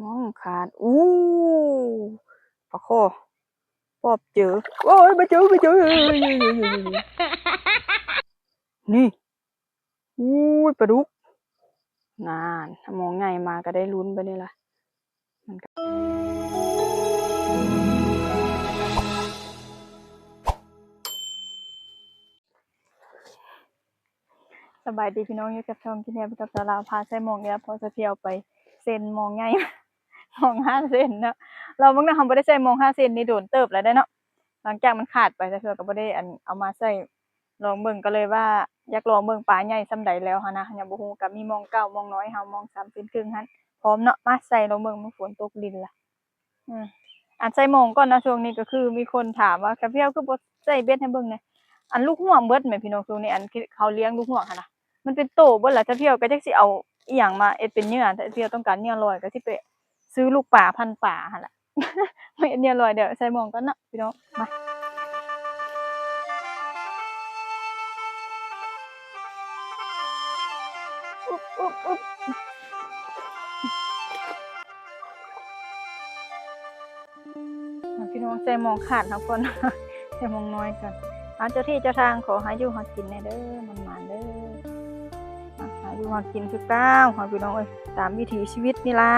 ມອງຂາດ ອູ້ ປາຄໍ ປອບເຈີ ໂອ້ຍ ບໍ່ເຈີ ບໍ່ເຈີ ນີ້ ອູ້ຍ ປາດຸກ ນັ້ນ ມອງໃຫຍ່ມາກໍໄດ້ລຸ້ນບາດນີ້ລະ ມັນກໍ ສະບາຍດີພີ່ນ້ອງ ຢູ່ກັບຊ່ອງກິນແຮມກັບສາວລາວ ພາໃສ່ມອງອີກແລ້ວ ເພາະສະພຽວໄປເຊັນມອງໃຫຍ່ ມອງຫ້າເຊັນເນາະ ລອງເບິ່ງເນາະ ເຮົາບໍ່ໄດ້ໃສ່ມອງຫ້າເຊັນນີ້ດົນເຕີບແລ້ວເດ້ເນາະ ຫຼັງຈາກມັນຂາດໄປ ສະພຽວກໍບໍ່ໄດ້ ອັນ ເອົາມາໃສ່ລອງເບິ່ງ ກໍເລີຍວ່າຢາກລອງເບິ່ງປາໃຫຍ່ສ່ຳໃດແລ້ວຫັ້ນນະ ຍັງບໍ່ຮູ້ ກໍມີມອງເກົ່າ ມອງນ້ອຍເຮົາ ມອງສາມເຊັນເຄິ່ງຫັ້ນ ພ້ອມເນາະ ມາໃສ່ລອງເບິ່ງ ມັນຝົນຕົກດິນລະ. ອືມ ອັນໃສ່ມອງກ່ອນເນາະ ຊ່ວງນີ້ກໍຄືມີຄົນຖາມວ່າ ສະພຽວຄືບໍ່ໃສ່ເບັດໃຫ້ເບິ່ງແດ່ ອັນລູກຫວກເບິດແໝ່ພີ່ນ້ອງ ຊ່ວງນີ້ ອັນທີ່ເຂົາລ້ຽງລູກຫວກຫັ້ນນະ ມັນເປັນໂຕເບິດລະ ສະພຽວກໍຈັກຊິເອົາອີ່ຫຍັງມາເຮັດເປັນເຫຍື່ອ ສະພຽວຕ້ອງການເຫຍື່ອລອຍ ກໍຊິໄປຊື້ລູກປາພັນປາຫັ້ນລະ ມາເຮັດເຫຍື່ອລອຍ ດຽວໃສ່ມອງກ່ອນເນາະ ພີ່ນ້ອງ ມາ ອຸບ ອຸບ ອຸບ ມາ ພີ່ນ້ອງ ໃສ່ມອງຂາດເຮົາກ່ອນ ໃສ່ມອງນ້ອຍກ່ອນ ເອົາ ເຈົ້າທີ່ເຈົ້າທາງ ຂໍໃຫ້ຢູ່ໃຫ້ກິນແດ່ເດີ ໝານໆເດີ ມາ ຫາຢູ່ຫາກິນຄືເກົ່າ ພີ່ນ້ອງເອີຍ ຕາມວິຖີຊີວິດນີ້ລະ.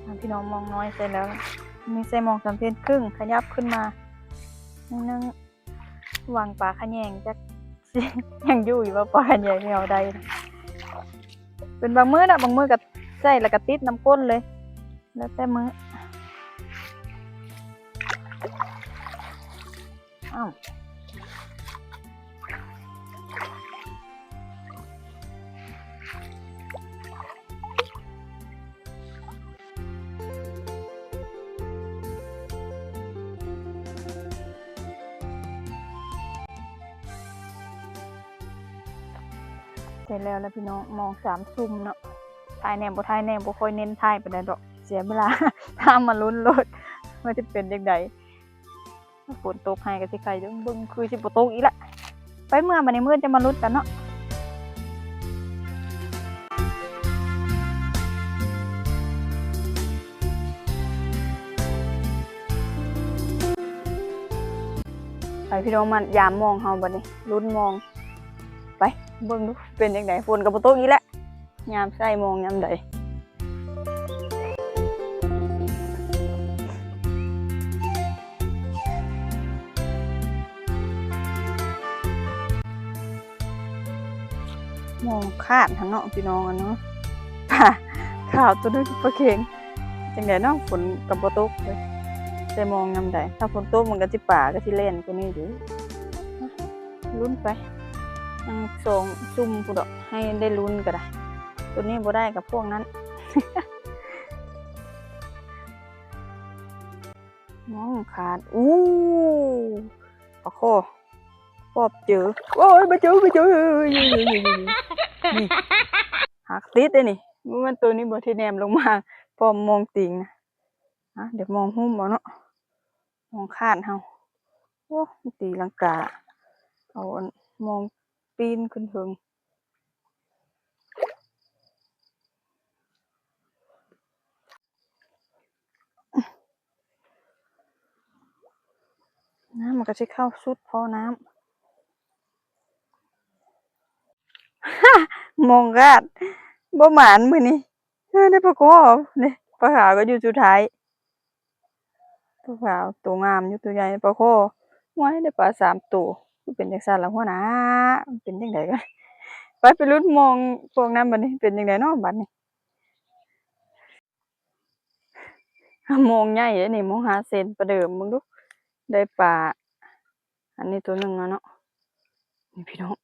ອ່ະ ພີ່ນ້ອງ ມອງນ້ອຍໃສ່ແລ້ວ ມີໃສ່ມອງສາມເຊັນເຄິ່ງ ຂະຫຍັບຂຶ້ນມາໜ້ອຍໜຶ່ງ. ຫວັງປາຂະແຍງ ຈັກຊິຍັງຢູ່ຢູ່ບໍ່ ປາຂະແຍງທີ່ເຮົາໄດ້ ເປັນບາງມື້ນະ ບາງມື້ກໍໃສ່ແລ້ວກໍຕິດນຳກົ້ນເລີຍ ແລ້ວແຕ່ມື້ ອ້າວ. ເສັດແລ້ວລະພີ່ນ້ອງ ມອງສາມຊຸ່ມເນາະ ຖ່າຍແດ່ບໍ່ຖ່າຍແດ່ ບໍ່ຄ່ອຍເນັ້ນຖ່າຍປານໃດດອກ ເສຍເວລາ ຖ້າມາລຸ້ນໂລດວ່າຈະເປັນຈັ່ງໃດ. ຝົນຕົກໃຫ້ກໍຊິໄຄຢູ່ ເບິ່ງຄືຊິບໍ່ຕົກອີກລະ ໄປເມືອບາດນີ້ ມື້ອື່ນຈະມາລຸ້ນກັນເນາະ ໄປພີ່ນ້ອງ ມາຢາມມອງເຮົາບາດນີ້ ລຸ້ນມອງ ໄປເບິ່ງດູເປັນຈັ່ງໃດ ຝົນກໍບໍ່ຕົກອີກແລ້ວ. ຍາມໃສ່ມອງຍາມໃດ ມອງຂາດຫັ້ນເນາະ ພີ່ນ້ອງ ອັນເນາະ ປາຂາວໂຕໜຶ່ງ ປາເຂັງ ຈັ່ງໃດເນາະ ຝົນກໍບໍ່ຕົກເລີຍ ໃສ່ມອງຍາມໃດ ຖ້າຝົນຕົກມັນກໍຊິ ປາກໍຊິແລ່ນກວ່ານີ້ຢູ່. ລຸ້ນໄປ ຍັງສອງຊຸ່ມພຸ້ນດອກ ໃຫ້ໄດ້ລຸ້ນກໍໄດ້ ຕົວນີ້ບໍ່ໄດ້ກັບພວກນັ້ນ ມອງຂາດ ອູ້ ປາຄໍ ປອບເຈີ ໂອ້ຍ ບໍ່ເຈີ ບໍ່ເຈີ ນີ້ ຫັກຕິດເດ້ນີ້ ບໍ່ແມ່ນຕົວນີ້ບໍ່ທີ່ແນມລົງມາ ພ້ອມມອງຕີນນະ ອ່ະ ດຽວມອງຫຸ້ມເອົາເນາະ ມອງຂາດເຮົາ ໂອ້ ຕີລັງກາ ເອົາອັນມອງປີນຂຶ້ນເທິງ ນ້ຳມັນກໍຊິເຂົ້າສຸດພໍນ້ຳ ມອງຂາດ ບໍ່ໝານມື້ນີ້ ເອີ ໄດ້ປາຄໍ ນີ້ ປາຂາວກໍຢູ່ສຸດທ້າຍ ປາຂາວໂຕງາມຢູ່ ໂຕໃຫຍ່ ປາຄໍ ໂອ້ຍ ໄດ້ປາສາມໂຕ ຄືເປັນຈັ່ງຊັ້ນລະຫົວໜ້າ ມັນເປັນຈັ່ງໃດກັນ ໄປ ໄປລຸ້ນມອງພວກນັ້ນບາດນີ້ ເປັນຈັ່ງໃດເນາະບາດນີ້. ມອງໃຫຍ່ເດ້ນີ້ ມອງຫ້າເຊັນ ປະເດີມເບິ່ງດູ ໄດ້ປາ ອັນນີ້ຕົວໜຶ່ງແລ້ວເນາະ ນີ້ພີ່ນ້ອງ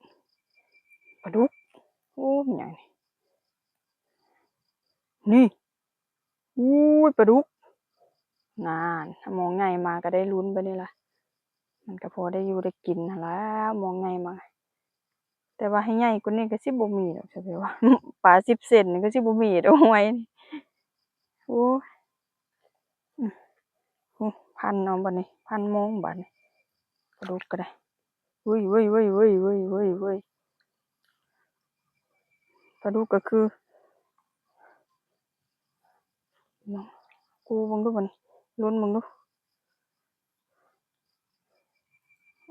ປາດຸກ ໂອ້ ໃຫຍ່ ນີ້ ອູ້ຍ ປາດຸກ ນານ ມອງໃຫຍ່ມາກໍໄດ້ລຸ້ນບາດນີ້ລະ ມັນກໍພໍໄດ້ຢູ່ໄດ້ກິນຫັ້ນລະ ມອງໃຫຍ່ມາ ແຕ່ວ່າໃຫ້ໃຫຍ່ກວ່ານີ້ກໍຊິບໍ່ມີດອກ ສະເພາະວ່າປາສິບເຊັນນີ້ກໍຊິບໍ່ມີດອກ ຫ້ວຍນີ້ ໂອ້ຍ ອື ໂອ້ ພັນເອົາບາດນີ້ ພັນມອງບາດນີ້ ປາດຸກກໍໄດ້ ເວີຍ ເວີຍ ເວີຍ ເວີຍ ເວີຍ ເວີຍ ເວີຍ ປາດຸກກໍຄື ກູເບິ່ງດູບາດນີ້ ລຸ້ນເບິ່ງດູ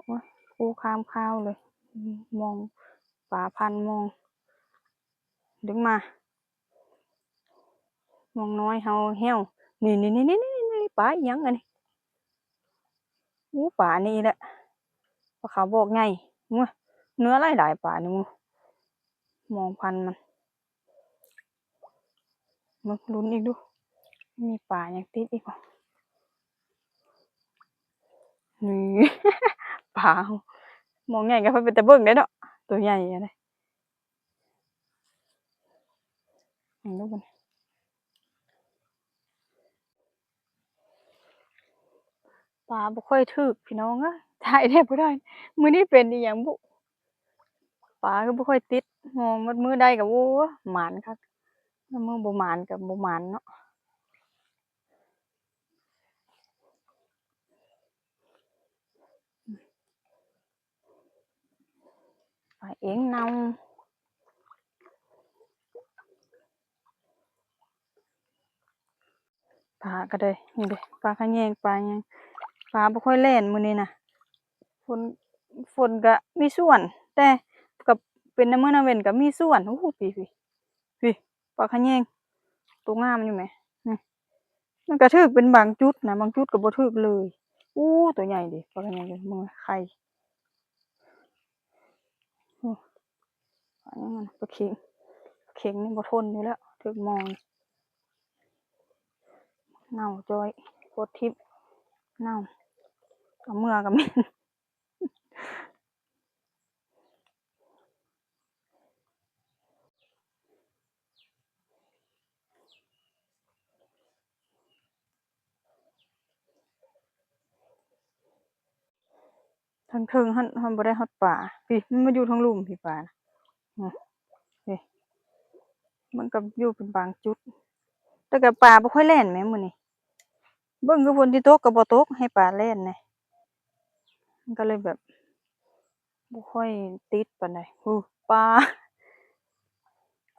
ໂອ້ຍ ກູຂ້າມຄາວເລີຍ ມອງ ປາພັນມອງ ດຶງມາ ມອງນ້ອຍເຮົາແຮ້ວ ນີ້ໆໆໆ ປາອີ່ຫຍັງອັນນີ້ ອູ້ ປານີ້ແຫຼະ ປາຂາວບອກໃຫຍ່ ໂອ້ຍ ເນື້ອຫຼາຍໆ ປານີ້ ມອງພັນມັນ ມາລຸ້ນອີກດູ ມີປາຫຍັງຕິດອີກບໍ່ ນີ້ ປາ ມອງໃຫຍ່ກໍເປັນຕາເບິ່ງເດ້ເນາະ ຕົວໃຫຍ່ອັນນີ້ ເບິ່ງດູບັດນີ້ ປາບໍ່ຄ່ອຍຖືກພີ່ນ້ອງເອີຍ ຖ່າຍແດ່ບໍ່ໄດ້ ມື້ນີ້ເປັນອີ່ຫຍັງບຸ ປາຄືບໍ່ຄ່ອຍຕິດ ມອງໝົດມື້ໄດ້ກໍ ໂອ້ ໝານຄັກ ມື້ບໍ່ໝານກໍບໍ່ໝານເນາະ. ປາເອງເນົ່າ ປາກໍໄດ້ ນີ້ເດ້ ປາຂະແຍງ ປາຫຍັງ ປາບໍ່ຄ່ອຍແລ່ນມື້ນີ້ນະ ຝົນ ຝົນກະມີສ່ວນ ແຕ່ກໍເປັນນຳມື້ນຳເວັນກໍມີສ່ວນ ໂອ້ໂຫ ປີ ປີ ປີ ປາຂະແຍງ ໂຕງາມຢູ່ແມ ນີ້ ມັນກະຖືກເປັນບາງຈຸດນະ ບາງຈຸດກໍບໍ່ຖືກເລີຍ ໂອ້ ໂຕໃຫຍ່ເດ ປາຂະແຍງ ເບິ່ງໄຂ່ ໂອ້ ປາຫຍັງຫັ້ນ ປາເຂັງ ປາເຂັງນີ້ບໍ່ທົນຢູ່ແລ້ວ ຖືກມອງ ເນົ່າຈ້ອຍ ໂຄດທິບ ເນົ່າ ເອົາເມືອກໍແມ່ນ. ທາງເທິງຫັ້ນ ມັນບໍ່ໄດ້ຮອດປາ ພີ້ ມັນມາຢູ່ທາງລຸ່ມພີ້ປາ ນີ້ ມັນກໍຢູ່ເປັນບາງຈຸດ ແຕ່ກໍປາບໍ່ຄ່ອຍແລ່ນແມ ມື້ນີ້ ເບິ່ງຄືຝົນຊິຕົກກໍບໍ່ຕົກ ໃຫ້ປາແລ່ນແດ່ ມັນກໍເລີຍແບບ ບໍ່ຄ່ອຍຕິດປານໃດ ໂອ້ ປາ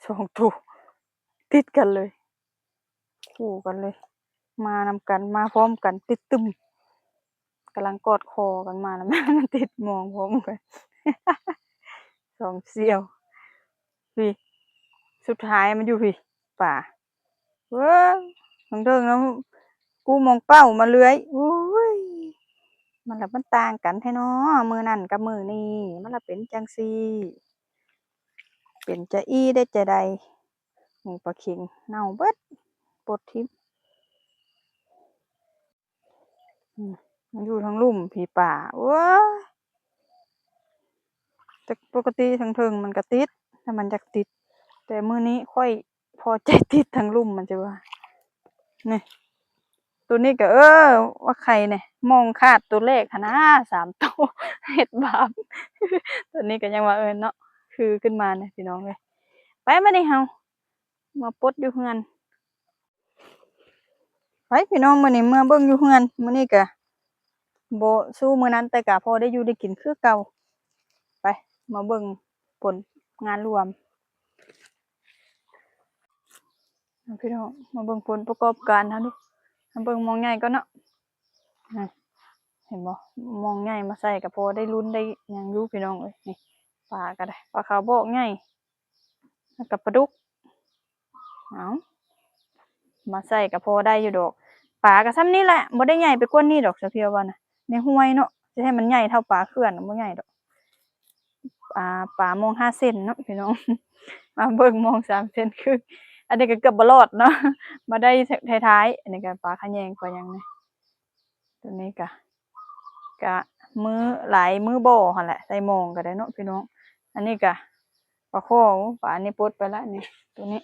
ສອງໂຕ ຕິດກັນເລີຍ ຄູ່ກັນເລີຍ ມານຳກັນ ມາພ້ອມກັນ ຕິດຕຶ້ມ ກຳລັງກອດຄໍກັນມາ ແລ້ວມັນຕິດມອງພ້ອມກັນ ສອງສ່ຽວ ພີ້ ສຸດທ້າຍມັນຢູ່ພີ້ ປາ ເວີ້ຍ ທາງເທິງນະ ກູມອງເປົ້າມາເລື້ອຍ ໂອ້ຍ ມັນລະມັນຕ່າງກັນແທ້ນໍ ມື້ນັ້ນກັບມື້ນີ້ ມັນລະເປັນຈັ່ງຊີ້ ເປັນຈະອີ່ໄດ້ຈະໃດ ໝູປາເຂັງເນົ່າເບິດ ປົດຖິ້ມ. ອືມ ມັນຢູ່ທາງລຸ່ມພີ້ປາ ໂອ້ຍ ແຕ່ປົກກະຕິທາງເທິງມັນກະຕິດ ຖ້າມັນຢາກຕິດ ແຕ່ມື້ນີ້ຂ້ອຍພໍໃຈຕິດທາງລຸ່ມມັນ ຈະວ່າ ນີ້ ໂຕນີ້ກະ ເອີ ວ່າໄຂ່ແດ່ ມອງຂາດໂຕແລກຫັ້ນນາ ສາມໂຕ ເຮັດບາບ ໂຕນີ້ກະຍັງວ່າ ເອີ ເນາະ ຄືຂຶ້ນມາແດ່ພີ່ນ້ອງເອີຍ ໄປ ບາດນີ້ເຮົາມາປົດຢູ່ເຮືອນ. ໄປພີ່ນ້ອງ ມື້ນີ້ເມືອເບິ່ງຢູ່ເຮືອນ ມື້ນີ້ກະບໍ່ສູ້ມື້ນັ້ນ ແຕ່ກະພໍໄດ້ຢູ່ໄດ້ກິນຄືເກົ່າ. ໄປ ມາເບິ່ງຜົນງານລວມ ພີ່ນ້ອງ ມາເບິ່ງຜົນປະກອບການເຮົາດູ ມາເບິ່ງມອງໃຫຍ່ກ່ອນເນາະ ເຫັນບໍ່ ມອງໃຫຍ່ມາໃສ່ກະພໍໄດ້ລຸ້ນໄດ້ຫຍັງຢູ່ ພີ່ນ້ອງເອີຍ ນີ້ ປາກະໄດ້ ປາຂາວບອກໃຫຍ່ ແລ້ວກໍປາດຸກ ເອົາ ມາໃສ່ກໍພໍໄດ້ຢູ່ດອກ ປາກໍຊ່ຳນີ້ແຫຼະ ບໍ່ໄດ້ໃຫຍ່ໄປກວ່ານີ້ດອກ ສາວພຽວວ່ານະ ໃນຫ້ວຍເນາະ ຊິໃຫ້ມັນໃຫຍ່ເທົ່າປາເຂື່ອນ ບໍ່ໃຫຍ່ດອກ ອາ ປາມອງຫ້າເຊັນເນາະພີ່ນ້ອງ ມາເບິ່ງມອງສາມເຊັນຄຶ່ງ ອັນນີ້ກໍເກືອບບໍ່ລອດເນາະ ມາໄດ້ທ້າຍໆ. ອັນນີ້ກໍປາຂະແຍງ ປາຫຍັງນີ້ ຕົວນີ້ກະ ກະມື້ຫຼາຍມື້ບໍ່ຫັ້ນແຫຼະ ໃສ່ໝອງກໍໄດ້ເນາະພີ່ນ້ອງ. ອັນນີ້ກະປາຄໍ່ ປານີ້ປົດໄປລະນີ້ ຕົວນີ້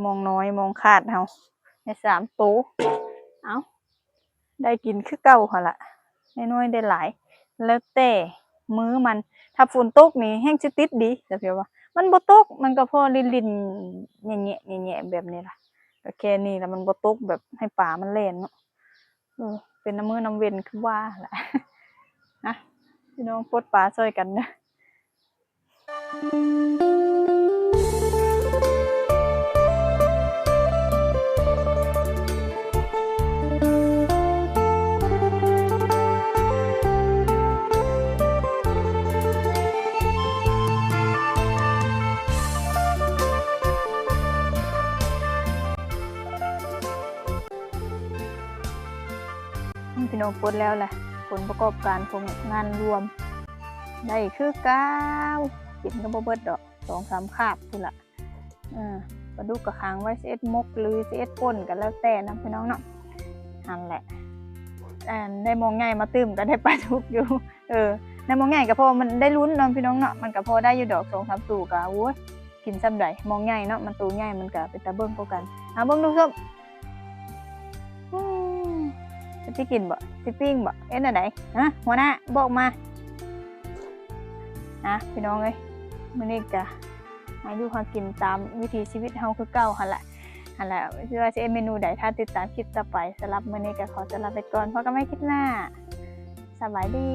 ມອງນ້ອຍມອງຂາດເຮົາ ໄດ້ສາມໂຕ. ເອົ້າ ໄດ້ກິນຄືເກົ່າຫັ້ນລະ ໄດ້ໜ້ອຍໄດ້ຫຼາຍ ແລ້ວແຕ່ມື້ມັນ. ຖ້າຝົນຕົກນີ້ແຮ່ງຊິຕິດດີ ສາວພຽວວ່າ ມັນບໍ່ຕົກ ມັນກໍພໍລິນໆ ແຍະໆ ແຍະໆ ແບບນີ້ລະ ກໍແຄ່ນີ້ລະ ມັນບໍ່ຕົກແບບໃຫ້ປາມັນແລ່ນເນາະ. ເອີ ເປັນນຳມື້ນຳເວັນຄືວ່າລະ ນະ ພີ່ນ້ອງປົດປາຊ່ອຍກັນເດີ. ພີ່ນ້ອງປົດແລ້ວແຫຼະ ຜົນປະກອບການຂອງງານລວມ ໄດ້ຄືເກົ່າ ກິນກໍບໍ່ເບິດດອກ ສອງສາມຄາບພຸ້ນລະ. ເອີ ປາດຸກກໍຂັງໄວ້ ຊິເຮັດໝົກ ຫຼື ຊິເຮັດປົ່ນ ກໍແລ້ວແຕ່ນະພີ່ນ້ອງເນາະ. ຫັ້ນແຫຼະ ອັນ ໄດ້ມອງໃຫຍ່ມາຕື່ມ ກໍໄດ້ປາດຸກຢູ່. ເອີ ໄດ້ມອງໃຫຍ່ກໍພໍ ມັນໄດ້ລຸ້ນເນາະພີ່ນ້ອງເນາະ ມັນກໍພໍໄດ້ຢູ່ດອກ ສອງສາມໂຕກໍ ໂອ້ຍ ກິນຊ່ຳໃດ. ມອງໃຫຍ່ເນາະ ມັນໂຕໃຫຍ່ ມັນກໍເປັນຕາເບິ່ງກວ່າກັນ. ເອົາເບິ່ງດູ ສົ້ມ ອືມ ຊິກິນບໍ່ ຊິປີ້ງບໍ່ ເຮັດແນວໃດ ຮະ ຫົວໜ້າ ບອກມາ. ອ່ະ ພີ່ນ້ອງເອີຍ ມື້ນີ້ກະຫາຢູ່ຫາກິນຕາມວິຖີຊີວິດເຮົາຄືເກົ່າຫັ້ນລະ ຫັ້ນລະ ຊິວ່າຊິເຮັດເມນູໃດ ຖ້າຕິດຕາມຄລິບຕໍ່ໄປ. ສຳລັບມື້ນີ້ກະຂໍຕົວລາໄປກ່ອນ ພົບກັນໃໝ່ຄລິບໜ້າ. ສະບາຍດີ.